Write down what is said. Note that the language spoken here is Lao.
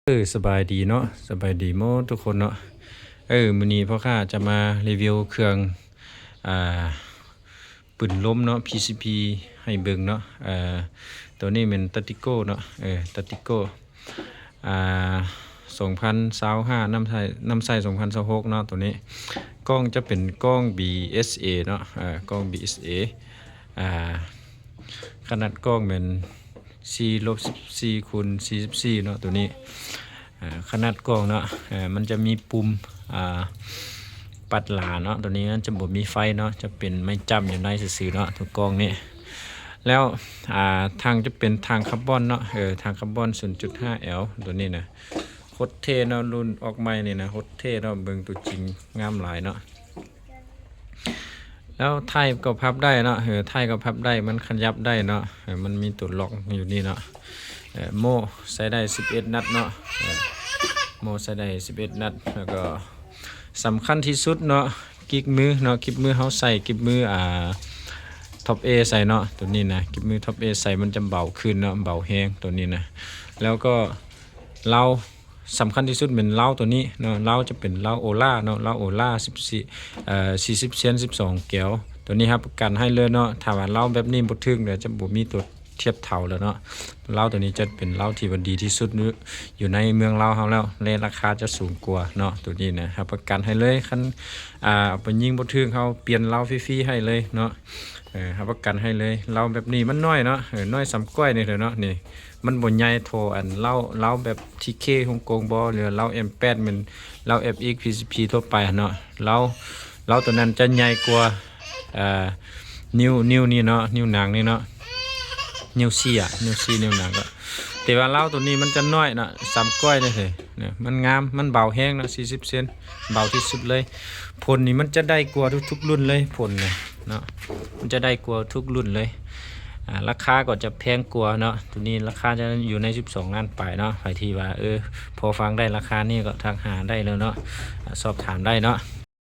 ເອີ ສະບາຍດີເນາະ ສະບາຍດີໝົດທຸກຄົນເນາະ. ເອີ ມື້ນີ້ພໍ່ຄ້າຈະມາຣີວິວເຄື່ອງ ອ່າ ປືນລົມເນາະ ພີຊີພີ ໃຫ້ເບິ່ງເນາະ. ເອີ ໂຕນີ້ແມ່ນຕາຕິໂກ້ເນາະ ເອີ ຕາຕິໂກ້ ອ່າ ສອງພັນຊາວຫ້າ ນຳໃຊ້ ນຳໃຊ້ສອງພັນຊາວຫົກເນາະ. ໂຕນີ້ກ້ອງຈະເປັນກ້ອງບີເອສເອເນາະ ເອີ ກ້ອງບີເອສເອ ອ່າ ຂະໜາດກ້ອງແມ່ນ ສີ່ລົບສິບສີ່ຄູນສີ່ສິບສີ່ເນາະ ໂຕນີ້ ເອີ ຂະໜາດກ້ອງເນາະ ເອີ ມັນຈະມີປຸ່ມ ອ່າ ປັດຫຼາເນາະ. ໂຕນີ້ມັນຈະບໍ່ມີໄຟເນາະ ຈະເປັນໄມ້ຈ້ຳຢູ່ໃນຊື່ໆເນາະ ໂຕກ້ອງນີ້. ແລ້ວ ອ່າ ຖັງຈະເປັນຖັງຄາບອນເນາະ ເອີ ຖັງຄາບອນສູນຈຸດຫ້າແອລ ໂຕນີ້ນະ ໂຄດເທ່ເນາະ ລຸ້ນອອກໃໝ່ນີ້ນະ ໂຄດເທ່ເນາະ ເບິ່ງຕົວຈິງງາມຫຼາຍເນາະ. ແລ້ວທ້າຍກໍພັບໄດ້ເນາະ ເອີ ທ້າຍກໍພັບໄດ້ ມັນຂະຫຍັບໄດ້ເນາະ ເອີ ມັນມີຕົວລັອກຢູ່ນີ້ເນາະ. ເອີ ໂມ່ໃສ່ໄດ້ສິບເອັດນັດເນາະ ເອີ ໂມ່ໃສ່ໄດ້ສິບເອັດນັດ. ແລ້ວກໍສຳຄັນທີ່ສຸດເນາະ ກິກມືເນາະ ກິກມືເຮົາໃສ່ກິກມື ອ່າ ທັອບເອໃສ່ເນາະ ໂຕນີ້ນະ ກິກມືທັອບເອໃສ່ ມັນຈະເບົາຂຶ້ນເນາະ ເບົາແຮງໂຕນີ້ນະ. ແລ້ວກໍ ເລົາ ສຳຄັນທີ່ສຸດແມ່ນເລົາໂຕນີ້ເນາະ ເລົາຈະເປັນເລົາໂອລາເນາະ ເລົາໂອລາສິບສີ່ ເອີ ສີ່ສິບເຊນ ສິບສອງແກວ. ໂຕນີ້ຮັບປະກັນໃຫ້ເລີຍເນາະ ຖ້າວ່າເລົາແບບນີ້ບໍ່ຖືກ ດຽວຈະບໍ່ມີຕົວທຽບເທົ່າແລ້ວເນາະ. ເລົາໂຕນີ້ຈະເປັນເລົາທີ່ວ່າດີທີ່ສຸດ ຢູ່ໃນເມືອງລາວເຮົາແລ້ວ ແລະ ລາຄາຈະສູງກວ່າເນາະ. ໂຕນີ້ນະ ຮັບປະກັນໃຫ້ເລີຍ ຄັນ ອ່າ ເອົາໄປຍິງບໍ່ຖືກ ເຮົາປ່ຽນເລົາຟຣີໆໃຫ້ເລີຍເນາະ ເອີ ຮັບປະກັນໃຫ້ເລີຍ. ເລົາແບບນີ້ມັນນ້ອຍເນາະ ເອີ ນ້ອຍສ່ຳກ້ອຍນີ້ເນາະ ນີ້ ມັນບໍ່ໃຫຍ່ເທົ່າອັນເລົາ ເລົາແບບທີເຄຮົງກົງບໍ ຫຼືເລົາເອັມແປດ ແມ່ນເລົາເອັຟເອັກ ພີຊີພີ ທົ່ວໄປຫັ້ນເນາະ. ເລົາ ເລົາໂຕນັ້ນຈະໃຫຍ່ກວ່າ ເອີ ນິ້ວ ນິ້ວນີ້ເນາະ ນິ້ວນາງນີ້ເນາະ ນິ້ວຊີ້ອະ ນິ້ວຊີ້ ນິ້ວນາງກໍ ແຕ່ວ່າເລົາໂຕນີ້ມັນຈະນ້ອຍເນາະ ສ່ຳກ້ອຍນີ້ເດ ເນາະ. ມັນງາມ ມັນເບົາແຮງເນາະ ສີ່ສິບເຊັນ ເບົາທີ່ສຸດເລີຍ. ຜົນນີ້ມັນຈະໄດ້ກວ່າທຸກໆລຸ້ນເລີຍ ຜົນນີ້ເນາະ ມັນຈະໄດ້ກວ່າທຸກລຸ້ນເລີຍ. ອ່າ ລາຄາກໍຈະແພງກວ່າເນາະ ໂຕນີ້ລາຄາຈະຢູ່ໃນສິບສອງລ້ານປາຍເນາະ. ໃຜທີ່ວ່າ ເອີ ພໍຟັງໄດ້ລາຄານີ້ກໍທັກຫາໄດ້ເລີຍເນາະ ອ່າ ສອບຖາມໄດ້ເນາະ.